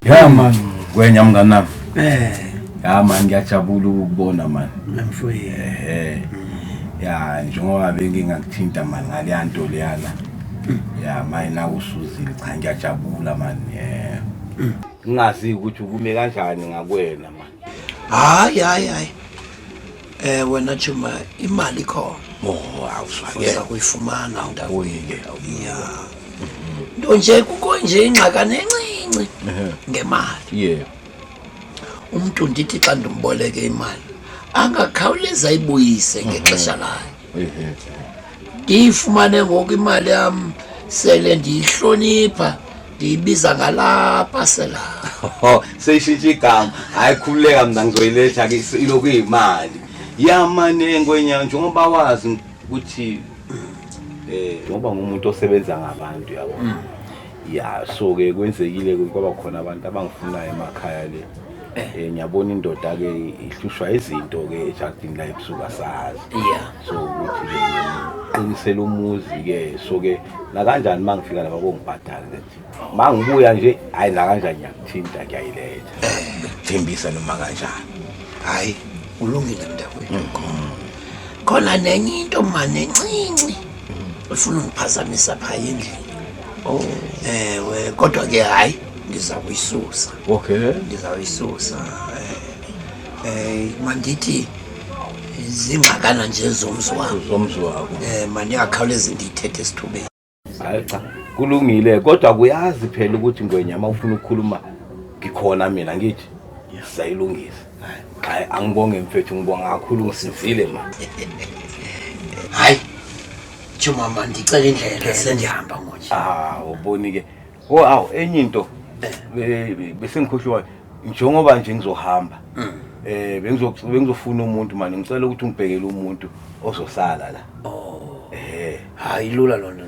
Ya man, Ngwenya mnganami. Eh. Ya man, ngiyajabula ukukubona man. Mfowethu. Eh. Ya njengoba bengingakuthinta man ngaleya nto leyana. Ya manje nakusuzile, cha, ngiyajabula man. Eh. Ngingazi ukuthi ukume kanjani ngakwena man. Hayi, hayi, hayi. Wena Chuma, imali ikhona. Oh, awuswake. Uza kuyifumana Uyike. Ya. Nto nje kukho nje ingxakana encinci ngemali. Umuntu ndithi xa ndimboleke imali angakhawuleza ayibuyise ngexesha layo. Ndiyifumane ngoku imali yam sele ndiyihlonipha, ndiyibiza ngalaa pasela. Seyishintsha igama. Hayi, khululeka, mina ngizoyiletha ke, ilokhu iyimali. Ya mane Ngwenya, njengoba wazi ukuthi ngoba ngumuntu osebenza ngabantu, yabo. Ya, so ke kwenzekile kwaba khona abantu abangifunayo emakhaya le. Ngiyabona indoda ke ihlushwa izinto ke ejardini la ebusuku, asazi. So ukuthi ke qinisela umuzi ke, so ke nakanjani mangifika lapha kongibhadala ngithi mangibuya nje, hayi, nakanjani ngiyakuthinta, ngiyayiletha. Ngikuthembisa noma kanjani. Hayi, ulungile mntakwethu. Khona nenye into mane encinci efuna ungiphazamisa phaya endlini. Oh. Ewe, kodwa ke hayi, ndiza kuyisusa. Ndizawuyisusa. Mandithi zingxakana nje zomzi wam. Zomzi wakho. Mandingakhawulezi ndiyithethe esithubeni. Hayi cha, kulungile, kodwa kuyazi phela ukuthi Ngwenya, uma ufuna ukukhuluma ngikhona mina, ngithi sizayilungisa. Hayi, angibonge mfethu, ngibonga kakhulu, ngisizile ma. Hayi Chuma, mandicela indlela, sendihamba ngonje. Ah, uboni ke. Oh, awu, enye into bese ngikhohlwa, njengoba nje ngizohamba. Bengizofuna umuntu manje, ngicela ukuthi ungibhekele umuntu ozosala la. Oh. Eh. Hayi, lula loo nto.